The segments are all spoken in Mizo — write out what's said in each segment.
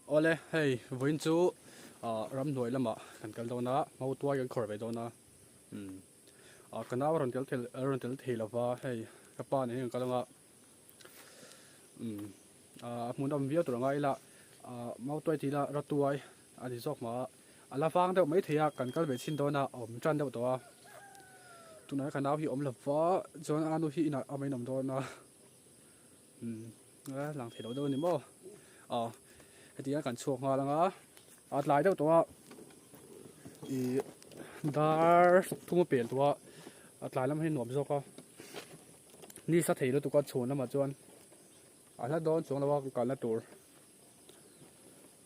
Awle, hei vawiin chu ah ramhnuai lamah kan kal dawn a, mautuai kan khawr ve dawn a, umm ah ka nau a rawn tel thei a rawn tel thei lova hei ka pa nen hian kan kal ang a, umm ah a hmun a awm viau tur a ngai ila ah mautuai tih ila ratuai a ni zawk mah a, a la vang deuh maithei a kan kal ve chhin dawn a a awm tan deuh tawh a, tunah ka nau hi a awm lova chuan a nu hi inah a awm in a awm dawn a. Umm a lang thei lo deuh a ni maw aw heti hian kan chhuak nghal ang a a tlai deuh tawh a ih dar thum a pel tawh a a tlai lam hi nuam zawk a ni sa thei lutuk a chhun lamah chuan a hla dawn chuang lo a kalna tur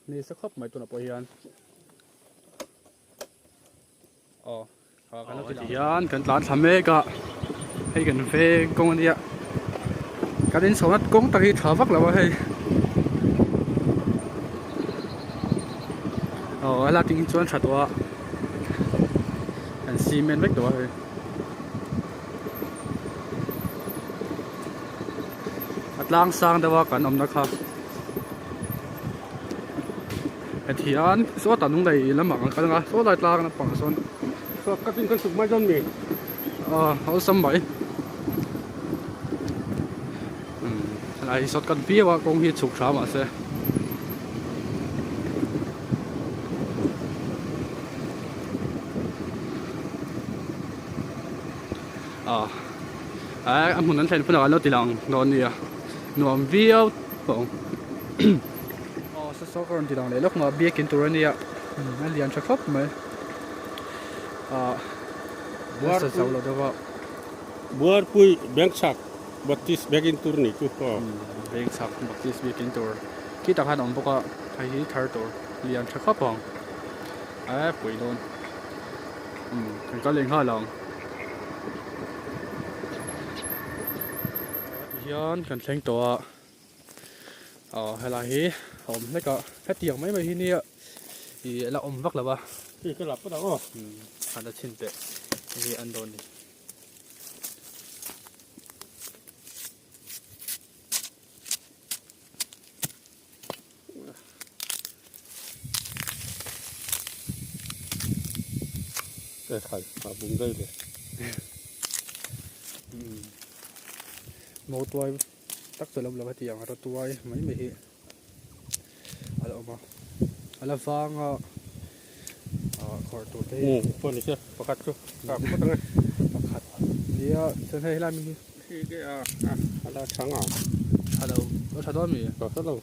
ni sa khawp mai tunah pawh hian. Aw kan lo ti hian kan tlan thla mek a hei kan veng kawng ania kan in chhohna kawng tak hi tha vak lo a hei aw helai ting hi chuan tha tawh a an cement vek tawh a hei a tlang sang deuh a kan awmna kha. Heti hian sawtah lunglei lamah kan kal ang a saw lai tlang lampangah sawn ka tin kan chhuk mai dawn mi aw awlsam mai umm helai hi shortcut viau a kawng hi chhuk tha mahse aw a hmun an thlen hunah an lo ti lang dawn nia nuam viau tawh ang. Aw saw saw ka rawn ti lang leh lawk mah biakin tur a nia a lian tha khawp mai ah a sa zo lo deuh a. Buarpui Bengchhak Baptist biakin tur ni chu aw. Bengchhak Baptist biakin tur khi tak hian a awm bawk a hei hi thar tur lian tha khawp ang a pui dawn umm kan kal leh nghal ang. Tihian kan thleng tawh a. Aw helai hi a awm hlek a hetiang mai mai hi nia ih a la awm vak lo a hei ka la phawt ang aw umm a la chhin teh hei hi an dawn ni. Ekhai a bung daih le umm mautuai tak chu lo lo heti ang rawtuai mai mai hi a la awm a a la vang a ah khawrh tur te hi umm pawh ni se pakhat chu ka phawt ang e pakhat nia chuan hei helai mi hi hei te a a la chhang a tha lo a tha dawn mi tha lo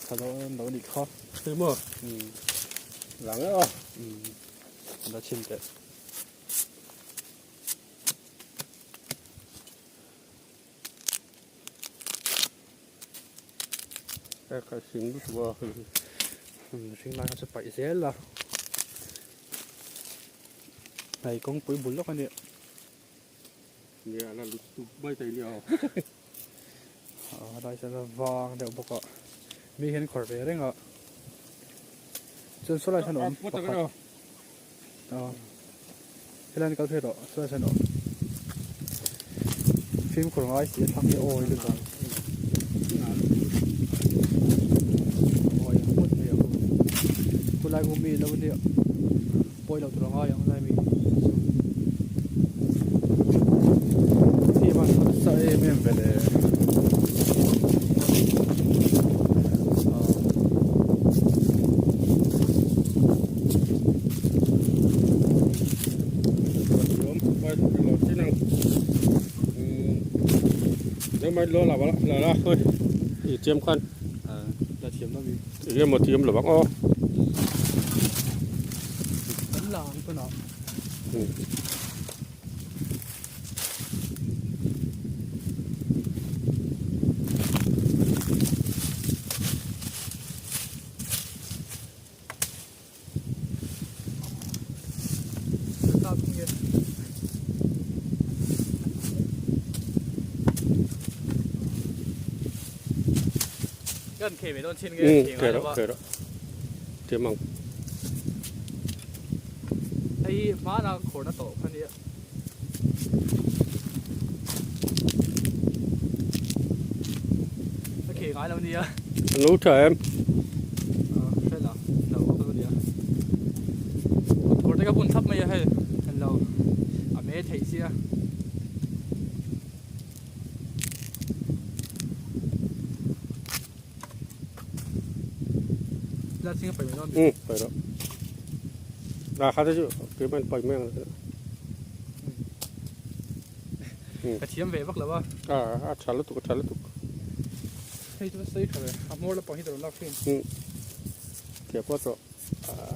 tha lo lo nih kha hei maw umm lang e aw umm la chhin teh. Ka hring lutuk a hring lai kha chu paih zel a hei kawngpui bul lawk a nia nia a la lutuk mai thei nia aw a lai chuan a vang deuh bawk a mi hian khawrh ve reng a chuan saw lai sawn a awm pakhat. Aw helai an kal phei tawh chuan sawn aw fimkhur ngai si a thlang hi awi lutuk awi ang ngawt mai ang khulai khu mi lo nia pawi lo tur a ngai ang lai mi hi van nasa em em ve le. Hei hmana khawrna tawh kha nia. A kheh ngai lo nia. No tha em? Hre la, lo ka lo nia. Kawr te ka bun thlap mai a hei, lo a me theih sia. La ching a pai mai dawn mi? Um, pai rawh. La kha te chu keimah in pai mai ang. Ka thiam ve vak lo a. A a tha lutuk a tha lutuk. Hei chu sei tha ve a hmawr lampang hi ka rawn lak thin. Ke pawh tawh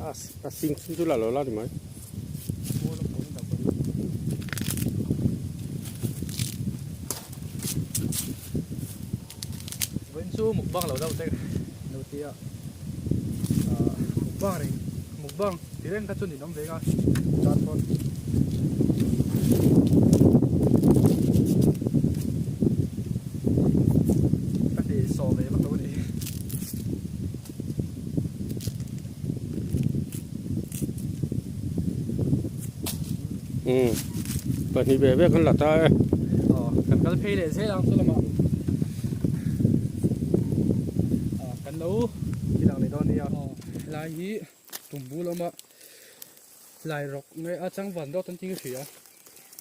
a a sing chhun chu la lo la ni mai. Hmawr lampang hi dah pawh. Vawiin chu mukbang lo deuh te lo tia mukbang reng mukbang ti reng kha chu ninawm ve nga tan pawn. Ka hneh sawh ve vak lo a ni. Umm pahnih ve ve kan la ta e. Aw kan kal phei leh zel ang chu lamah ah kan lo ti lang leh dawn nia. Aw helai hi tumbu lama lai rawk nge a changvan dawt an tih ka hria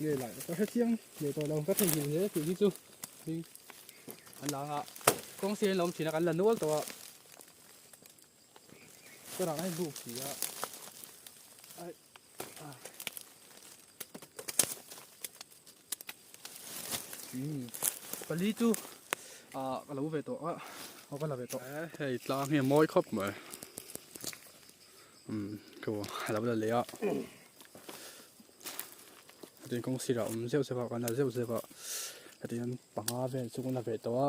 nge lai ka hrechiang leh tawh lo ka theihnghilh hle tih hi chu an la ang a kawng sir an lo awm thin a kan la nual tawh a. Ka rah hi buk si a ai ah umm pali chu ah ka lo ve tawh a aw ka la ve tawh hei tlang hi a mawi khawp mai umm chu a lo la leh a hetiang kawng sirah awm zeuh zeuh a kan la zeuh zeuh a hetiang panga vel chu kan la ve tawh a.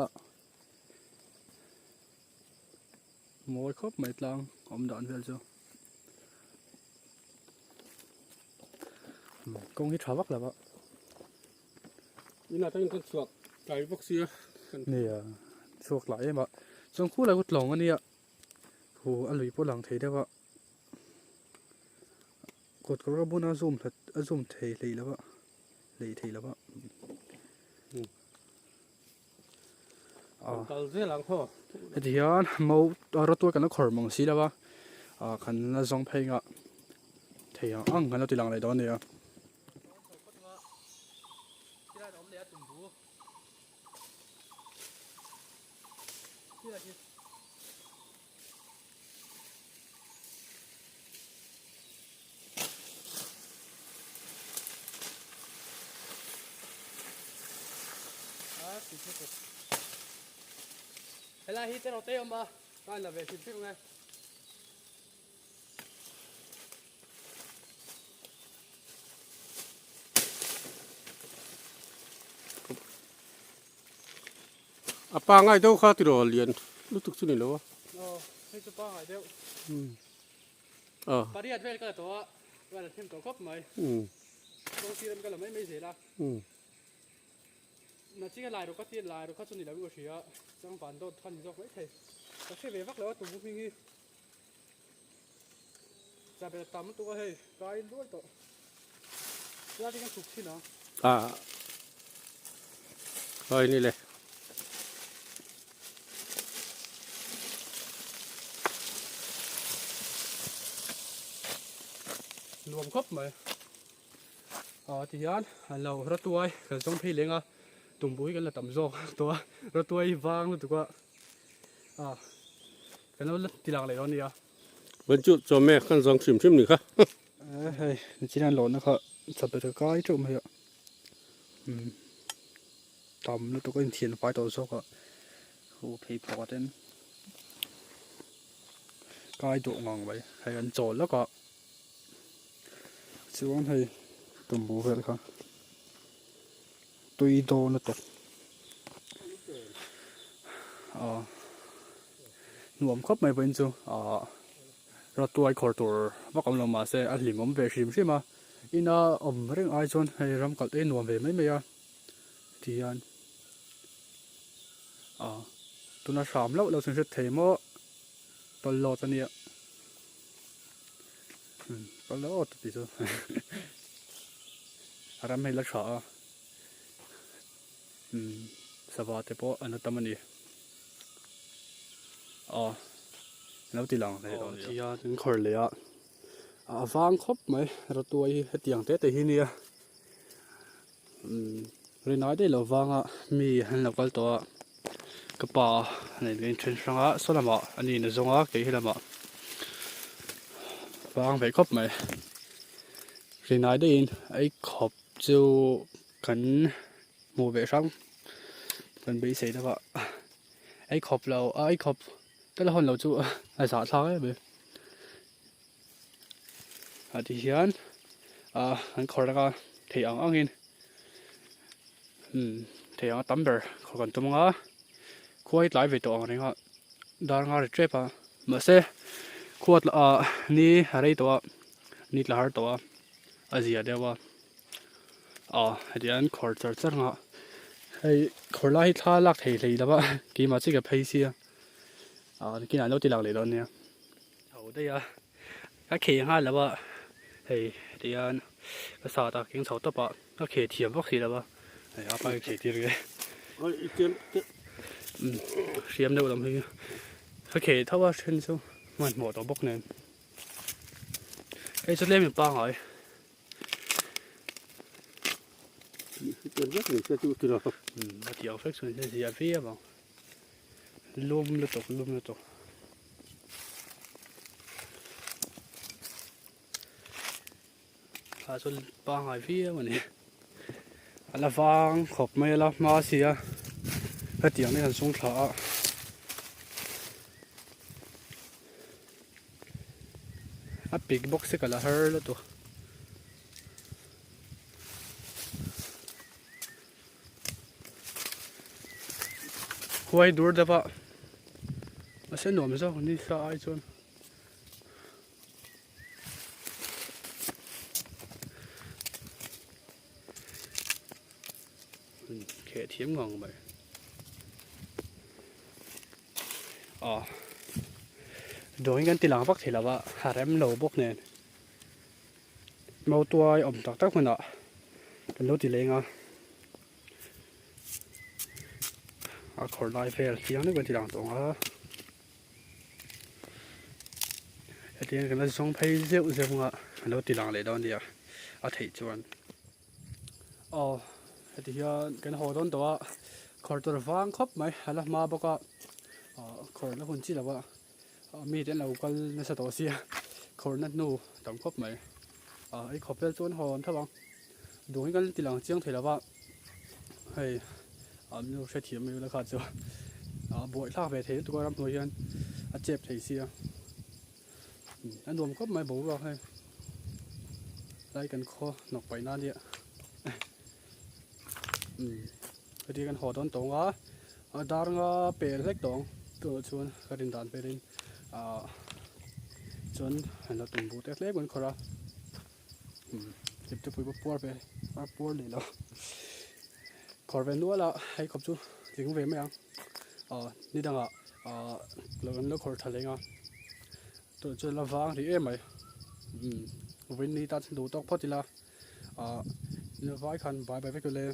Mawi khawp mai tlang awm dan vel chu kawng hi tha vak lo a inah tangin kan chhuak tlai bawk sia nia chhuak lah em a chuan khu lai khu tlawng ania khu a lui pawh lang thei deuh a kawt kawr a buna zoom hlat a zoom thei hlei lo a hlei thei lo a. Kal zel ang haw. Heti hian mau rawtuai kan la khawr mang si lo a, ah kan la zawng phei ngah thei ang ang kan lo ti lang leh dawn a nia. Helai hi te rawh te awm a, ka la ve hrim hrim ang e. A pangai deuh kha tiraw lian lutuk chu ni lo a. Aw, hei chu pangai deuh. Aw. Pariat vel ka la tawh a, ka la thim tawh khawp mai. Kawng sir ram ka la mai mai zel a. Na chinga lai ru ka ti lai ru kha chu ni lo in ka hria, changvan dawt kha ni zawk mai thei. Ka hre ve vak lo a tumbu hming hi. Chabel tam lutuk a hei, kai luai tawh. Tlai te kan chhuk thin a. Ah. Hoi ni le. Nuam khawp mai. Ah ti hian an lo ratuai kan zawng phei leng a tumpui kan la tam zawk tawh a ratuai vang lutuk a ah kan lo la ti lang leh dawn nia. Van chu chawhmeh khan zawng hrim hrim ni kha. Hei nichina an lawhna kha chapel ka kai teuh mai a umm tam lutuk a inthian fai tawh zawk a hu phei phawk ah ten kai duh ngang mai hei an chawl lawk a chuan hei tumbu vel kha tui dawn lutuk ah nuam khawp mai vawiin chu ah. Ratuai khawr tur vak awm lo mahse a hlimawm ve hrim hrim a, ina awm reng ai chuan hei ram kalh te hi nuam ve mai mai a ti hian ah tuna hram loh loh chu hriat thei maw tawlhlawt a nia umm tawlhlawt tih chu a ram hei la tha a umm sava te pawh an la tam a ni. Aw lo ti lang hle dawn nia. Tia kan khawr leh a, a vang khawp mai rawtuai hi hetiang te te hi nia umm rinai daih lo vanga mi an lo kal tawh a ka pa nen kan inthen hrang a saw lamah a ni in a zawng a kei hi lamah vang ve khawp mai rinai daihin ei khawp chu kan hmuh ve hrang kan beisei deuh a. Ei khawp lo a ei khawp ka la hawn lo chu a zah thlak em mai ah ti hian ah an khawr laka thei ang ang in umm thei ang a tam ber khawr kan tum ang a khua hi tlai ve tawh ang reng a dar nga ri tep a mahse khua ah ni a rei tawh a ni tla har tawh a a zia deuh a. Aw heti an khawr char char ang a hei khawr lai hi thla lak thei hlei lo va keimah chiah ka phei sia ah nakinah an lo ti lak leh dawn nia ho daih a ka kheh nghal lo a hei heti hian ka sat a keng chho tawp a ka kheh thiam vak si lo va hei a pa ka kheh tir nge hriam deuh lam hi ka kheh tho a then chu hmanhmawh tawh bawk nen hei chu tlem in pangngai. A ti ang fek chuan hei hi a viau ang lum lutuk lum lutuk ah chuan pangngai viau a ni a la vang khawp mai a la hma si a hetiang te kan sung thla a. A pik bawk se ka la har lutuk. Huai dur deuh a mahse nuam zawk ni sa ai chuan. Kheh thiam ngang mai. Aw dawng hi kan ti lang vak thei lo a a rem lo bawk nen mautuai awm tak tak hmunah kan lo ti leng a a khawr lai vel chiang deuh kan ti lang tawh ang a hetiang kan la zawng phei zeuh zeuh ang a kan lo ti lang leh dawn a nia a theih chuan. Aw heti hian kan haw dawn tawh a khawr tur vang khawp mai a la hma bawk a ah khawr la hun chi lo a mi te an lo kal nasa tawh sia khawr na hnu tam khawp mai ah ei khawp vel chu an haw an tho ang duh hi kan ti lang chiang thei lo va hei ah min lo hrethiam mai ula kha chu ah buaithlak ve thei lutuk a ramhnuai hian a chep thei sia. A nuam khawp mai boruak hei lai kan khaw hnawk paih na nia umm heti kan haw dawn tawng a a dar nga pel hlek tawng tunah chuan ka rin dan velin ah chuan an lo tum buh te hlek an khawrh a umm hlip te pui pawh puar ve a puar leh lo khawrh ve nual a hei khawp chu tling ve mai ang ah ni dangah ah lo an lo khawrh tha leng a tawh chuan la vang rih em mai umm vawiin ni tan duh tawk phawt ila ah vai khan bai bai vek ule.